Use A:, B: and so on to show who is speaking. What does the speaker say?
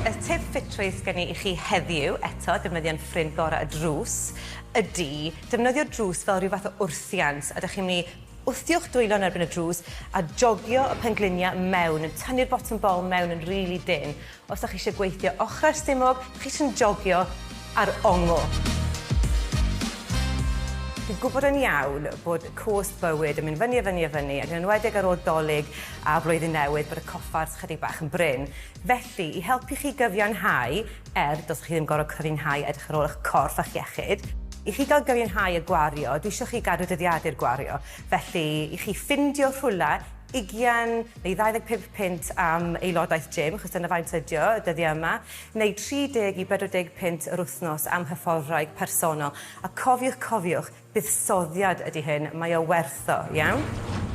A: Y tip ffitrwydd sgen i i chi heddiw, eto, defnyddio'n ffrind gorau y drws, ydy defnyddio'r drws fel rhyw fath o wrthiant, a dych chi'n mynd i wthio'ch dwylo yn erbyn y drws a jogio y pengliniau mewn, yn tynnu'r botwm bol mewn yn rili dynn. Os dach chi eisiau gweithio ochrau'r stumog, chi jyst yn jogio ar ongl. Dwi'n gwybod yn iawn bod cost bywyd yn mynd fyny a fyny a fyny, ac yn enwedig ar ôl Dolig a Blwyddyn Newydd bod y coffars chydig bach yn brin. Felly, i helpu chi gyfiawnhau, er dylsech chi ddim gorfod cyfiawnhau edrych ar ôl eich corff a'ch iechyd, i chi gael gyfiawnhau y gwario, dwi eisiau chi gadw dyddiadur gwario. Felly, i chi ffindio rhywle ugian neu 25 punt am aelodaeth gym, achos dyna faint ydi o y dyddiau yma, neu 30 i 40 punt yr wythnos am hyfforddwraig personol. A cofiwch, cofiwch, buddsoddiad ydi hyn, mae o werth o, iawn?